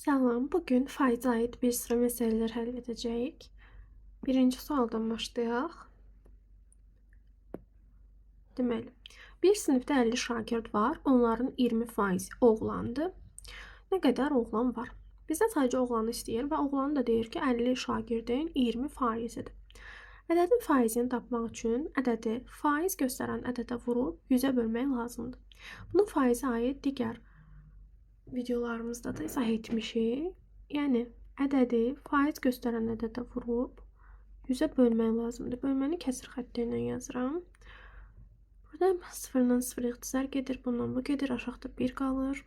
Salam, bugün faizə aid bir sıra məsələlər həll edəcəyik. Birinci sualdan başlayaq. Deməli, bir sinifdə 50 şagird var, onların 20% oğlandır. Nə qədər oğlan var? Bizdən sadəcə oğlanı istəyir və oğlanı da deyir ki, 50 şagirdin 20%-dir. Ədədin faizini tapmaq üçün ədədi faiz göstərən ədədə vurub 100-ə bölmək lazımdır. Bunu faizə aid digər videolarımızda da izah etmişik. Yəni, ədədi faiz göstərən ədədə vurub 100-ə bölmək lazımdır. Bölməni kəsir xətti ilə yazıram. Burada 0-dan 0 ixtisar gedir, bundan bu gedir, aşağıda 1 qalır.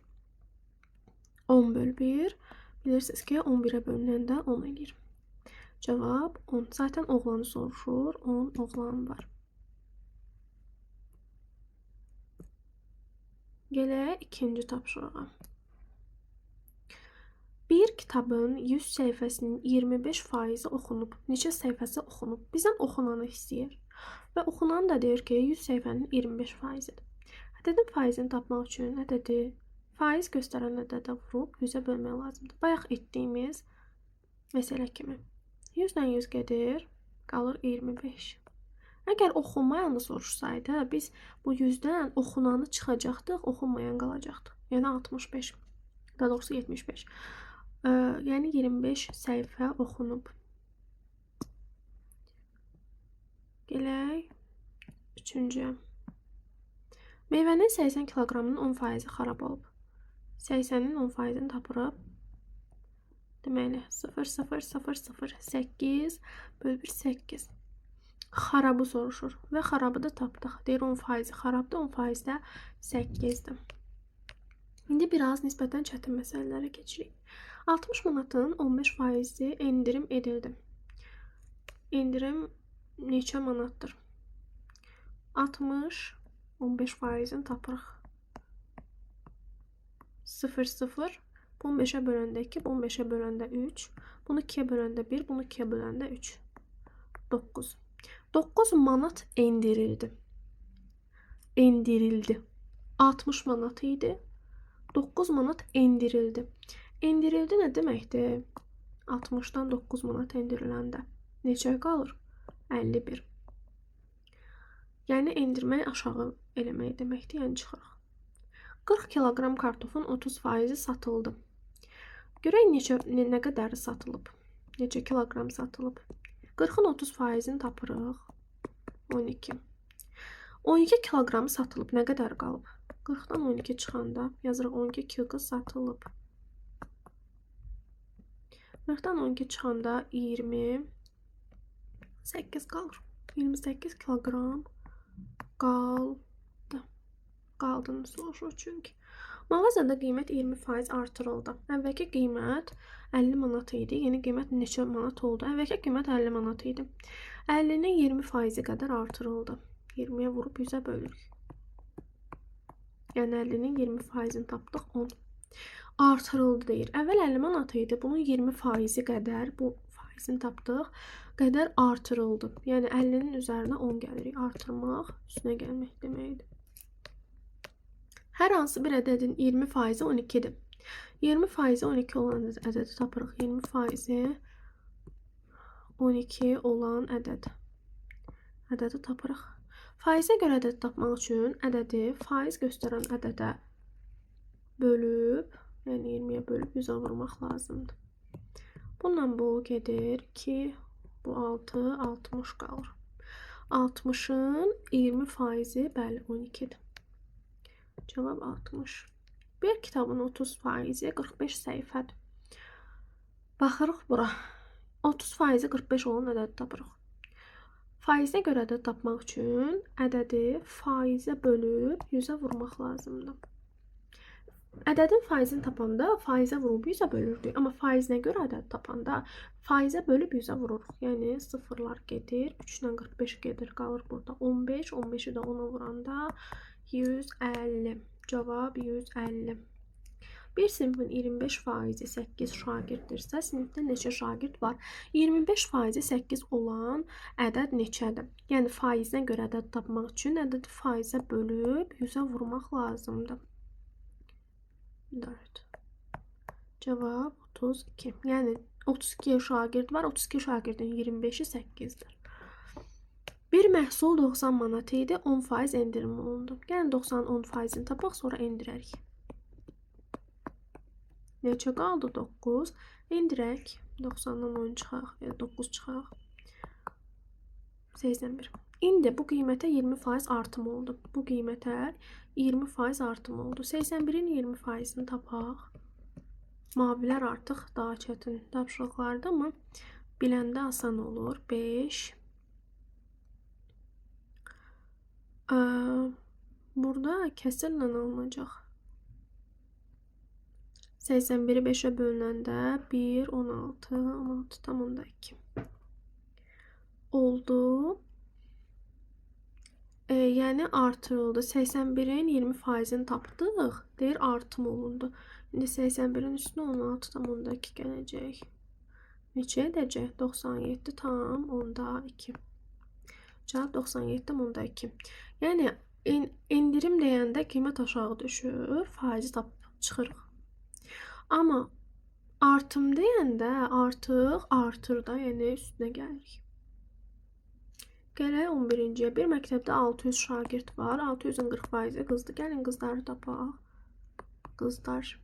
10 böl 1. Bilirsiniz ki, 11-ə bölünəndə 10 eləyir. Cavab 10. Zaten oğlanı soruşur. 10 oğlan var. Gələk ikinci tapşırığa. Bir kitabın 100 səhifəsinin 25%-i oxunub. Neçə səhifəsi oxunub? Bizdən oxunanı istəyir. Və oxunan da deyir ki, 100 səhifənin 25%-idir. Ədədin faizini tapmaq üçün ədədi faiz göstərən ədədə vurub 100-ə bölmək lazımdır. Bayaq etdiyimiz məsələ kimi. 100-dən 100 gedir, qalır 25. Əgər oxunmayanı soruşsaydı, biz bu 100-dən oxunanı çıxacaqdıq, oxunmayan qalacaqdı. Yəni 65, daha doğrusu 75. Yəni 25 səhifə oxunub. Gələk üçüncüyə. Meyvənin 80 kiloqramının 10%-i xarab olub. 80-in 10%-ni tapırıq. Deməli, 0, 0, 0, 0, 8, böl 1, 8. Xarabı soruşur və xarabı da tapdıq. Deyir, 10% xarabdır, 10% də 8-dir. İndi biraz nisbətən çətin məsələlərə keçirik. 60 manatın 15%-i endirim edildi. Endirim neçə manatdır? 60, 15%-ni tapırıq. 0, 0. Bunu 5-ə böləndə 2, bunu 5-ə böləndə 3, bunu 2-yə böləndə 1, bunu 2-yə böləndə 3. 9. 9 manat endirildi. Endirildi. 60 manat idi. 9 manat endirildi. Endirildi nə deməkdir? 60-dan 9 manat endiriləndə neçə qalır? 51. Yəni endirmək aşağı eləmək deməkdir, yəni çıxırıq. 40 kiloqram kartofun 30%-i satıldı. Görək nə qədəri satılıb? Neçə kiloqram satılıb? 40-ın 30%-ni tapırıq. 12. 12 kiloqramı satılıb. Nə qədər qalıb? 40-dan 12 çıxanda yazırıq 12 kg satılıb. 40-dan 12 çıxanda 28 qalır. 28 kiloqram qaldı. Qaldığını soruşur çünki. Mağazada qiymət 20% artırıldı. Əvvəlki qiymət 50 manat idi. Yeni qiymət neçə manat oldu? Əvvəlki qiymət 50 manat idi. 50-nin 20%-i qədər artırıldı. 20-yə vurub 100-ə bölürük. Yəni 50-nin 20%-ni tapdıq 10. Artırıldı deyir. Əvvəl 50 manat idi. Bunun 20%-i qədər, bu faizini tapdıq, qədər artırıldı. Yəni 50-nin üzərinə 10 gəlirik. Artırmaq, üstünə gəlmək deməkdir. Hər hansı bir ədədin 20%-i 12-dir. 20%-i 12 olan ədədi tapırıq. 20%-i 12 olan ədəd. Ədədi tapırıq. Faizə görə ədədi tapmaq üçün ədədi faiz göstərən ədədə bölüb, yəni 20-yə bölüb 100-ə vurmaq lazımdır. Bununla bu gedir ki, bu 6, 60 qalır. 60-ın 20%-i, bəli, 12-dir. Cavab 60. Bir kitabın 30%-i 45 səhifədir. Baxırıq bura. 30%-i 45 olan ədədi tapırıq. Faizinə görə ədəd tapmaq üçün ədədi faizə bölüb 100-ə vurmaq lazımdır. Ədədin faizini tapanda faizə vurub 100-ə bölürdük. Amma faizinə görə ədəd tapanda faizə bölüb 100-ə vururuq. Yəni sıfırlar gedir. 3 ilə 45 gedir. Qalır burada 15. 15-i də 10-a vuranda 150. Cavab 150. Bir sinifin 25%-i 8 şagirddirsə, sinifdə neçə şagird var? 25%-i 8 olan ədəd neçədir? Yəni faizinə görə ədəd tapmaq üçün ədədi faizə bölüb 100-ə vurmaq lazımdır. 4. Cavab 32. Yəni 32 şagird var. 32 şagirdin 25-i 8-dir. Bir məhsul 90 manat idi. 10% endirim olundu. Gəlin 90-ın 10%-ni tapaq, sonra endirərik. Neçə qaldı? 9. Endirək. 90-dan 10 çıxaq, 9 çıxaq. 81. İndi bu qiymətə 20% artım oldu. Bu qiymətə 20% artım oldu. 81-in 20%-ni tapaq. Mavilər artıq daha çətin tapşırıqlardır, amma biləndə asan olur. 5. Burada kəsirlə alınacaq. 81-i 5-ə bölünəndə 1, 16, 16,2 oldu. Yəni artırıldı. 81-in 20%-ni tapdıq. Deyir artım olundu. İndi 81-in üstünə 16,2 gələcək. Neçə edəcək? 97,2. Cavab 97,2. Yəni endirim deyəndə qiymət aşağı düşür, faizi tapıb çıxırıq. Amma artım deyəndə artıq artır da, yəni üstünə gəlirik. Gələk 11-ciyə. Bir məktəbdə 600 şagird var. 600-ün 40%-i qızdır. Gəlin qızları tapaq. Qızlar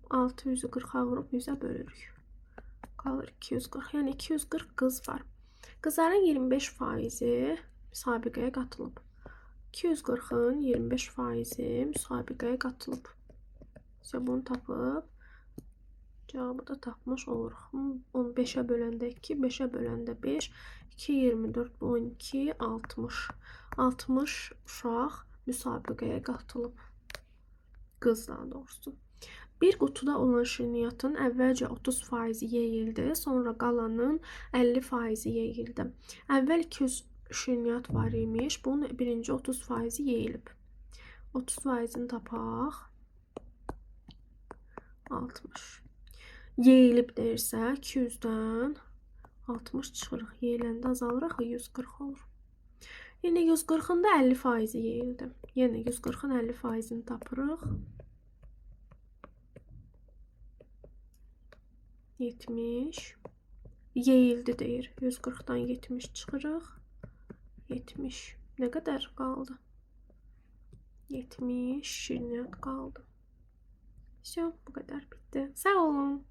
600-ü 40-a vurub 100-ə bölürük. Qalır 240. Yəni 240 qız var. Qızların 25%-i müsabiqəyə qatılıb. 240-ın 25%-i müsabiqəyə qatılıb. İşte bunu tapıb cavabı da tapmış oluruq. 5-ə böləndə 2, 5-ə böləndə 5, 2, 24, 12, 60. 60 uşaq müsabiqəyə qatılıb. Qız daha doğrusu. Bir qutuda olan şirniyyatın əvvəlcə 30% yeyildi, sonra qalanın 50% yeyildi. Əvvəl 200 şirniyyat var imiş. Bunun birinci 30% yeyilib. 30%-ni tapaq. 60. Yeyilib deyirsə 200-dən 60 çıxırıq. Yeyiləndə azalır, 140 olur. İndi 140-ın da 50% yeyildi. Yəni 140-ın 50%-ni tapırıq. 70. Yeyildi deyir. 140-dan 70 çıxırıq. 70. Nə qədər qaldı? 70 şirniyyat qaldı. Всё, bu qədər bitdi. Sağ olun.